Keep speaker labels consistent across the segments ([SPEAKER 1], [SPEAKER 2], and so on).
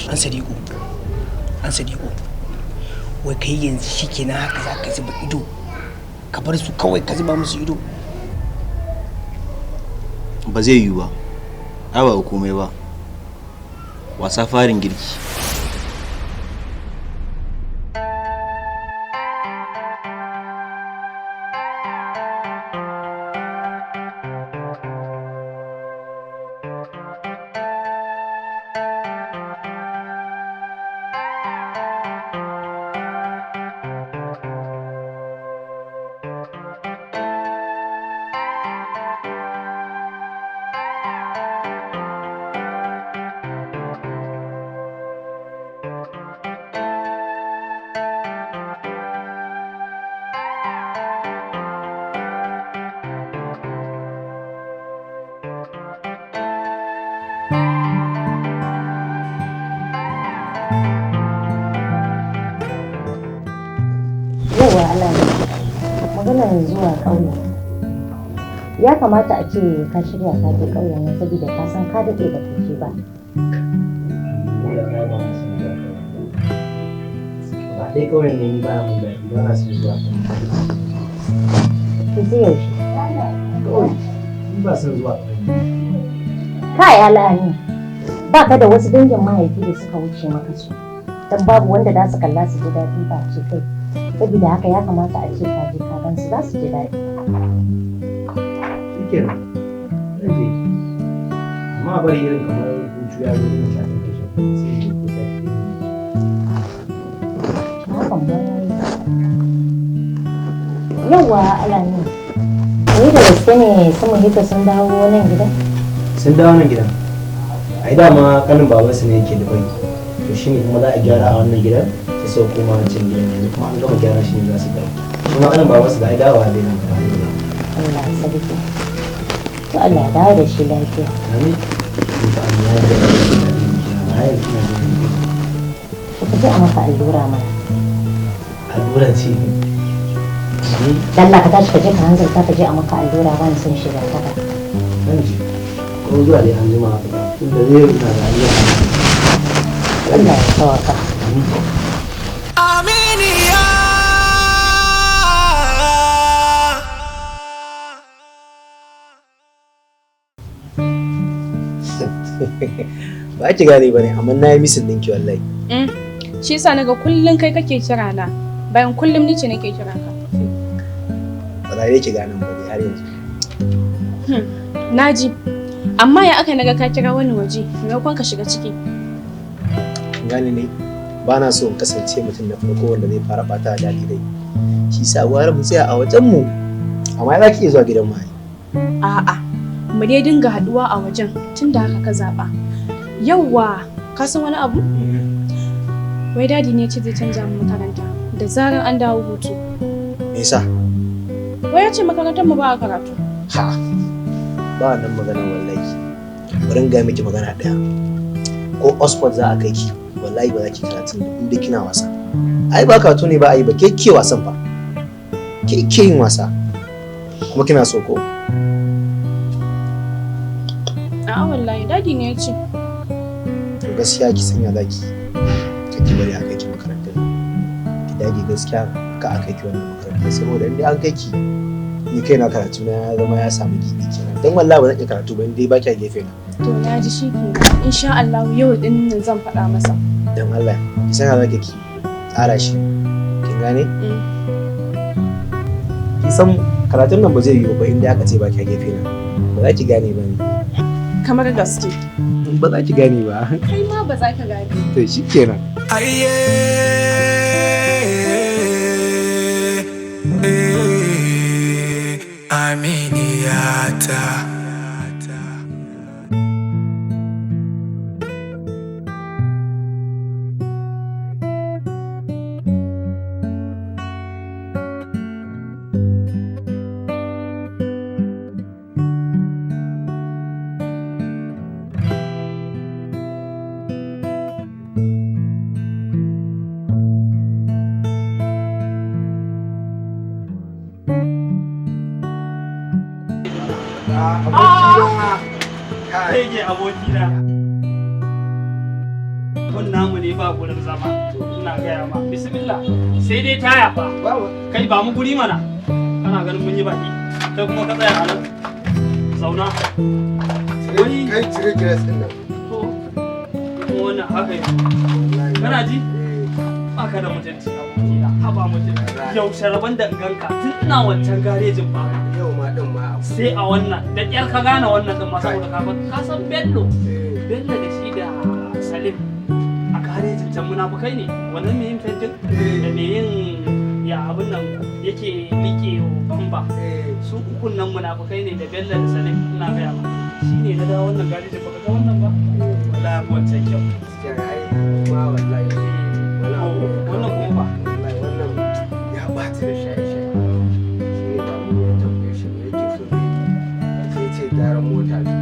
[SPEAKER 1] An Sadiku, an Sadiku, wai kai yanzu shikenan haka za ka zuba ido, ka bar su kawai, ka zuba musu ido?
[SPEAKER 2] Ba zai yiwu ba. Ai ba komai ba, wasa farin girki.
[SPEAKER 3] Yauwa Allah ne maganar zuwa ƙauye. Ya kamata a ce ka shirya ka je ƙauyen nan, saboda ka san ka daɗe ba ka je ba.
[SPEAKER 4] Ba dai ƙauyen ne, ni ba mun daɗi, ba na son zuwa.
[SPEAKER 3] To sai yaushe?
[SPEAKER 4] Kawai ni ba son zuwa ƙauyen.
[SPEAKER 3] Kai Allah ne, ba ka da wasu dangin mahaifi da suka wuce maka su, dan babu wanda za su kalla su ji daɗi ba ce kai. Saboda haka ya kamata a ce ka je ka gan su, za su ji daɗi.
[SPEAKER 4] Shikenan, zan je, amma a bari irin kamar hutu ya zo, irin satin ƙarshen, sai in je ko sati ɗaya.
[SPEAKER 3] Hakan ma yayi. Yauwa Allah ne, wai da gaske ne su Muhibba sun dawo nan gidan?
[SPEAKER 4] Sun dawo nan gidan. Ai dama kanin babansu ne yake da bai, to shine kuma za a gyara a wannan gidan, sai sau koma wancan gidan. Yanzu kuma an gama gyara shi ne za su dawo. Shi ma kanin babansu da ai dawowa zai nan gaba.
[SPEAKER 3] Allah sarki, to Allah ya dawo da shi lafiya.
[SPEAKER 4] Amin. Ni fa an ya da na yanzu ina jin
[SPEAKER 3] To ka je a maka allura mana.
[SPEAKER 4] Alluran ce ni.
[SPEAKER 3] Dalla ka tashi ka je, ka hanzarta ka je a maka allura, ban san shiga kada.
[SPEAKER 4] Zan je ko zuwa dai an jima haka ba, tunda zai na da allura.
[SPEAKER 3] Allah ya sawaka.
[SPEAKER 5] Aminiya.
[SPEAKER 4] Ba ki gane ba ne, amma na yi missing ɗinki wallahi.
[SPEAKER 6] Shi yasa naga kullum kai kake kira na, bayan kullum ni ce nake kira ka.
[SPEAKER 4] Ba za dai ki gane ba dai har yanzu.
[SPEAKER 6] Naji. Amma ya aka naga ka kira wani waje maimakon ka shiga ciki?
[SPEAKER 4] Kin gane ne, ba na so in kasance mutum na farko wanda zai fara bata daɗi dai, shi sa gwara mu tsaya a wajen mu. Amma za ki iya zuwa gidan mu ai.
[SPEAKER 6] A'a, mu dai dinga haduwa a wajen tunda haka ka zaba. Yawwa, ka san wani abu? Wai daddy ne ya ce zai canza mu makaranta da zarar an dawo hutu.
[SPEAKER 4] Me yasa?
[SPEAKER 6] Wai ya ce makarantar mu ba a karatu.
[SPEAKER 4] Ha, ba wannan magana wallahi. Bari in gaya miki magana ɗaya. Ko Oxford za a kai ki, wallahi ba za ki karatu da inda kina wasa. Ai ba karatu ne ba a yi ba, ke ke wasan fa, ke ke yin wasa kuma kina so ko?
[SPEAKER 6] A'a wallahi, daddy ne ya ce.
[SPEAKER 4] To gaskiya ki sanya zaki ki bari a kai ki makarantar. Ki dage gaskiya ka a kai ki wannan makarantar, saboda in dai an kai ki, ni kaina karatu na ya zama ya samu gibi kenan, dan wallahi ba zan iya karatu ba in dai ba kya gefe na.
[SPEAKER 6] To na ji, shi kenan. Insha Allah yau din nan zan faɗa masa.
[SPEAKER 4] Dan Allah ki sanya zaki ki tsara shi, kin gane? Ki san karatun nan ba zai yiwu ba in dai aka ce ba kya gefe na. Ba za ki gane ba ne.
[SPEAKER 6] Kamar gaske.
[SPEAKER 4] Ba za ki gane ba.
[SPEAKER 6] Kai ma ba za ka gane.
[SPEAKER 4] To shikenan.
[SPEAKER 5] Aiye. Aminiyata.
[SPEAKER 7] Kai ne abokina. Gurin namu ne ba gurin zama. Ina gaya ma. Bismillah. Sai dai taya fa. Kai ba mu guri mana. Kana ganin mun yi baki. Kai kuma ka tsaya a nan. Zauna.
[SPEAKER 8] Wai kai cire gilas din nan.
[SPEAKER 7] To. Kuma wannan haka yi. Kana ji? Ba ka da mutunci abokina. Haba mutunci. Yaushe rabon da in ganka tun ina wancan garejin ba.
[SPEAKER 8] Yau ma din ma.
[SPEAKER 7] Sai a wannan da ƙyar ka gane wannan din ma saboda ka san Bello. Bello da shi da Salim a garejin can munafukai ne. Wannan mai yin fentin da mai yin ya abin nan yake liƙe bamba. Su ukun nan munafukai ne da Bello da Salim ina gaya ma. Shi ne na dawo wannan garejin baka ga wannan ba? Wallahi wancan kyau.
[SPEAKER 8] Gaskiya ai ma wallahi.
[SPEAKER 7] Wannan kuma ba.
[SPEAKER 8] Wallahi wannan ya ɓaci da shaye-shaye. Shi ne ba mu ya tambaye shi me yake so zai yi. Sai ce gyaran mota ne.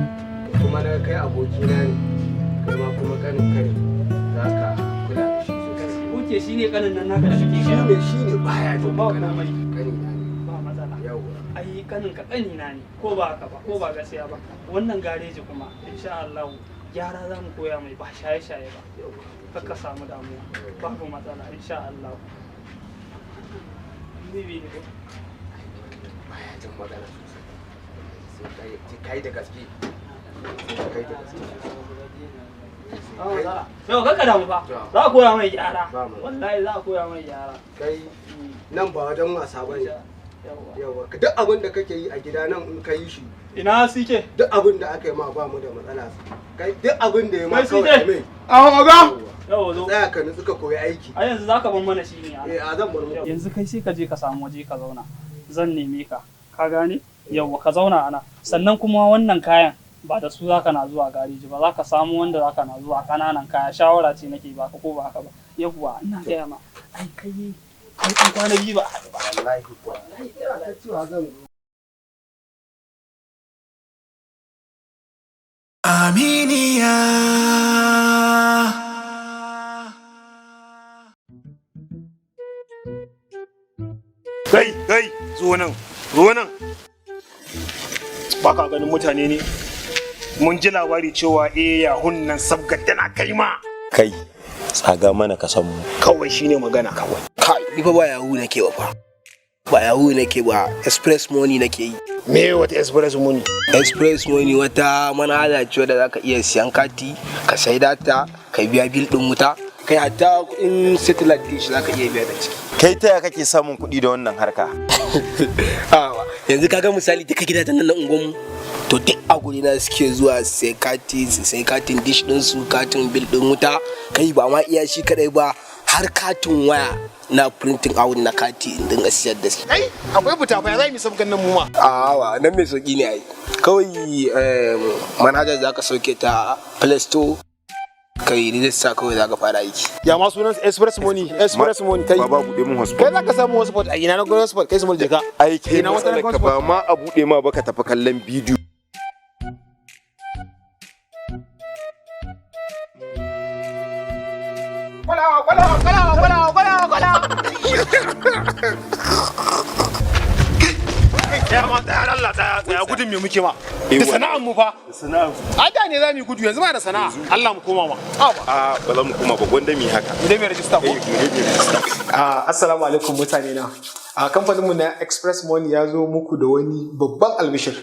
[SPEAKER 8] Kuma na kai abokina ne. Kai ma kuma kanin ka ne. Za ka kula da shi sosai.
[SPEAKER 7] Oke shi ne kanin nan naka da kake gaya.
[SPEAKER 8] Shi ne baya
[SPEAKER 7] To ba komai.
[SPEAKER 8] Kanina ne.
[SPEAKER 7] Ba matsala.
[SPEAKER 8] Yawwa.
[SPEAKER 7] Ai kanin ka kanina ne ko ba haka ba ko ba gaskiya ba. Wannan gareji kuma insha Allah gyara za mu koya mai ba shaye-shaye ba. Kar ka samu damuwa. Babu matsala insha Allah. Ni bi ne ko?
[SPEAKER 8] Baya jin magana sosai. Sai kai da gaske. Sai kai da gaske.
[SPEAKER 7] Yau kar ka damu ba. Za a koya mai gyara. Wallahi za a koya mai gyara.
[SPEAKER 8] Kai nan ba wajen wasa ba ne. Yawwa. Duk abin da kake yi a gida nan in ka yi shi.
[SPEAKER 7] Ina suke?
[SPEAKER 8] Duk abin da aka yi ma ba mu da matsala. Kai duk abin da ya ma
[SPEAKER 7] Kai
[SPEAKER 8] kawai
[SPEAKER 7] CJ.
[SPEAKER 8] mai.
[SPEAKER 7] Aho oga. Yau zo.
[SPEAKER 8] Tsaya ka nutsu ka koyi aiki.
[SPEAKER 7] A yanzu zaka bar mana shi ne.
[SPEAKER 8] Eh a zan bar muku.
[SPEAKER 7] Yanzu kai sai ka je ka samu waje ka zauna. Zan neme ka. Ka gane? Yawwa ka zauna ana. Sannan kuma wannan kayan ba da su zaka na zuwa gareji ba zaka samu wanda zaka na zuwa kananan kaya shawara ce nake baka ko ba haka ba. Yawwa ina gaya ma. Ai kai kai an kwana biyu ba a haɗu ba.
[SPEAKER 8] Wallahi kuwa. Ina ta cewa zan zo.
[SPEAKER 5] Aminiya.
[SPEAKER 9] Kai, kai, zo nan, zo nan. Ba ka ganin mutane ne? Mun ji labari cewa eh yahun nan sabgar tana kai ma.
[SPEAKER 10] Kai, tsaga mana ka san mu.
[SPEAKER 9] Kawai shine magana kawai.
[SPEAKER 1] Kai, ni fa ba yahoo nake ba fa. Ba yahoo nake ba, express money nake yi.
[SPEAKER 9] Me wata express money?
[SPEAKER 1] Express money wata manhaja ce wadda zaka iya siyan kati, ka sai data, ka biya bil din wuta, kai hatta kuɗin satellite dish zaka iya biya da ciki.
[SPEAKER 10] Kai ta ya kake samun kuɗi da wannan harka?
[SPEAKER 1] Awa, yanzu kaga misali duka gidajen nan na unguwanmu to duk a guri na suke zuwa sai kati sai katin dish din su katin bil din wuta kai ba ma iya shi kadai ba har katin waya na printing out na kati in dinga siyar da su.
[SPEAKER 9] Kai, akwai fita fa ya za mu yi sabgar nan mu ma.
[SPEAKER 1] Awa, nan mai sauki ne ai. Kawai manhajar za ka sauke ta Play Store kai rijista kawai za ka fara aiki.
[SPEAKER 9] Ya ma sunan express money, express money kai.
[SPEAKER 10] Baba buɗe mun hotspot.
[SPEAKER 9] Kai za ka samu hotspot a ina na gurin hotspot kai small jaka.
[SPEAKER 10] Ai kai
[SPEAKER 9] Ina wata
[SPEAKER 10] matsalar ka ba ma a buɗe ma ba ka tafi kallon bidiyo.
[SPEAKER 9] Kwalawa, kwalawa, kwalawa, kwalawa, kwalawa, kwalawa. Kai, tsaya ma, tsaya Allah, tsaya, tsaya gudun me muke ma. Da sana'an mu fa.
[SPEAKER 10] Sana'an.
[SPEAKER 9] A da ne za mu yi gudu yanzu ba da sana'a. Allah mu koma ma.
[SPEAKER 10] A ba za mu koma ba gwanda mu yi haka.
[SPEAKER 9] Mu dai mu rajista ko?
[SPEAKER 10] Eh, mu dai mu rajista.
[SPEAKER 11] Assalamu alaikum mutane na. A kamfaninmu na Express Money ya zo muku da wani babban albishir.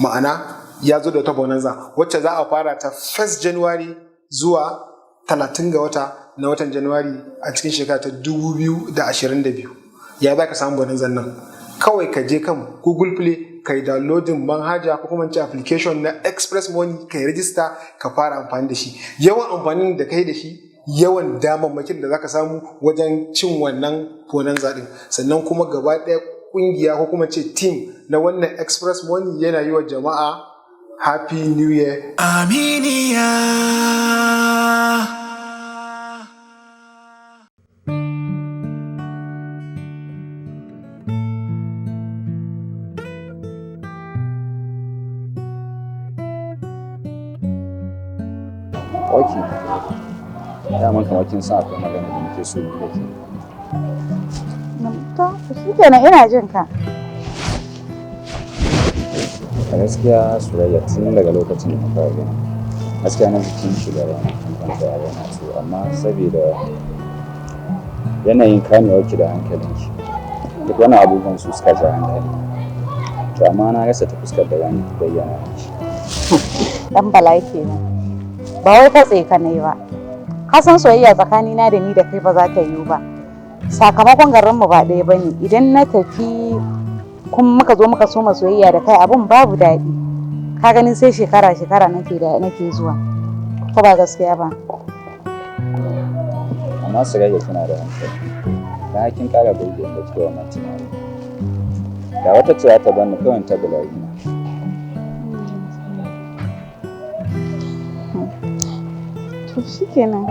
[SPEAKER 11] Ma'ana ya zo da wata bonanza wacce za a fara ta 1st January zuwa 30 ga wata na watan January a cikin shekara ta 2022. Ya za ka samu bonanzan nan? Kawai ka je kan Google Play ka yi downloading manhaja ko kuma in ce application na Express Money ka yi register ka fara amfani da shi. Yawan amfanin da ka yi da shi yawan damammakin da zaka samu wajen cin wannan bonanza din sannan kuma gaba ɗaya kungiya ko kuma ce team na wannan Express Money yana yi wa jama'a Happy New Year.
[SPEAKER 5] Aminiya.
[SPEAKER 12] Ok. Daman kamar kin san akwai magana da muke so mu yi da ke.
[SPEAKER 13] To, shi kenan ina jin ka.
[SPEAKER 12] A gaskiya Surayya tun daga lokacin da na fara ganin gaskiya na jikin shiga rana kin kwanta a raina cewa To amma saboda yanayin kamewarki da hankalinki, duk wani abubuwan su suka ja hankali. To amma na rasa ta fuskar da zan bayyana miki.
[SPEAKER 13] Dan bala kenan. Ba wai katse ka nayi ba. Ka san soyayya tsakanina da ni da kai ba za ta yiwu ba. Sakamakon garinmu ba ɗaya bane. Idan na tafi kun muka zo muka soma soyayya da kai, abun babu daɗi. Ka ganin sai shekara shekara nake da nake zuwa. Ko ba gaskiya ba?
[SPEAKER 12] Amma Surayya, kina da hankali. Dan kin ƙara burge ni da kike wannan tunani. Da wata ce za ta bani kawai ta bulayi na.
[SPEAKER 13] To shikenan.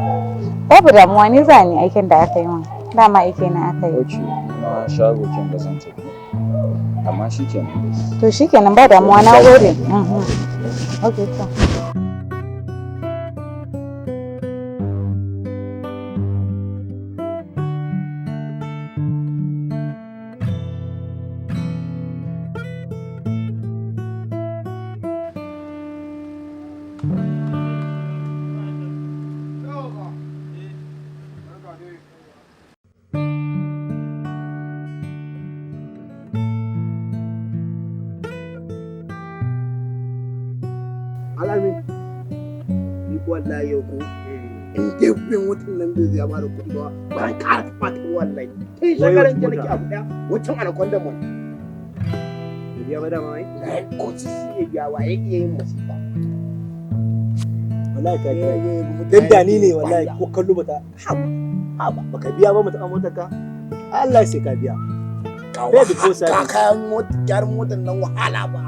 [SPEAKER 13] Babu damuwa, ni za ni aikin da aka yi min. Dama aiki na aka yi.
[SPEAKER 12] Ok, na shago kin ga zan tafi. Amma shikenan dai.
[SPEAKER 13] To shikenan, ba damuwa, na gode. Okay to.
[SPEAKER 1] Alamin, ni ko wallahi yau ko in dai bin watan nan bai zai bada kuɗi ba, ba ran ƙara taɓa ta wallahi. Tun shekaran jiya nake abu ɗaya, wancan anaconda man.
[SPEAKER 4] Bai biya ba dama wai?
[SPEAKER 1] Ko sisi ne biya wa ya iya yin masifa.
[SPEAKER 4] Wallahi ka kira. Dan da ni ne wallahi ko kallo bata haba haba baka biya ba mutum a motar ka. Allah sai ka biya. Pay before
[SPEAKER 1] Ka
[SPEAKER 4] service.
[SPEAKER 1] kayan mota, gyaran motar nan wahala ba.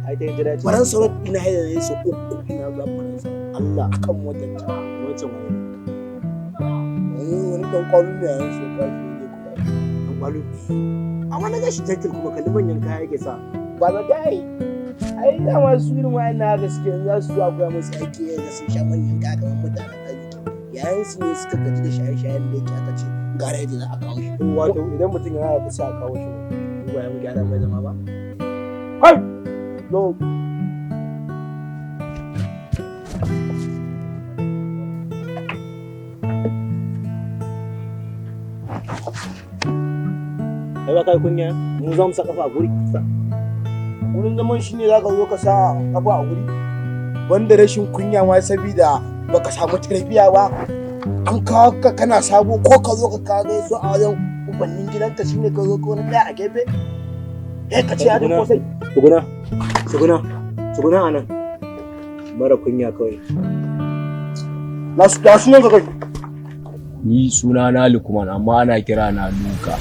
[SPEAKER 4] Ai ta jira ce.
[SPEAKER 1] Faransa road ina haida ne su uku ina zuwa Faransa.
[SPEAKER 4] Allah.
[SPEAKER 1] Akan motar ta.
[SPEAKER 4] Wancan waye?
[SPEAKER 1] Wani ɗan kwalo ne a yanzu ka shi ne kuma.
[SPEAKER 4] Dan kwalo. Amma na gashi gentle kuma kalli manyan kaya yake sa.
[SPEAKER 1] Ba za ta yi. Ai dama su irin wa'annan haka suke, in za su zo a koya musu aiki yadda sun sha manyan kaya kamar mutanen arziki. Yayin su ne suka gaji da shaye-shayen da yake, aka ce gara yadda za a kawo shi.
[SPEAKER 4] Wato idan mutum yana da sai a kawo shi.
[SPEAKER 1] Ba ya mu gyara mai zama ba. Hai! No.
[SPEAKER 4] Kai ba kai kunya, mu za mu sa kafa a guri.
[SPEAKER 1] Wurin zaman shi ne za ka zo ka sa kafa a guri. Wanda rashin kunya ma, sabida baka samu tarbiyya ba. An kawo ka kana sabo, ko ka zo ka kawo gaiso a wajen ubannin gidanka shine ka zo ka wani ɗaya a gefe. Eh, ka ce ya ko sai.
[SPEAKER 4] Tsuguna, tsuguna, tsuguna a nan. Mara kunya kawai.
[SPEAKER 1] Na su da sunan ka kai.
[SPEAKER 14] Ni suna na Lukman, amma ana kira na Luka.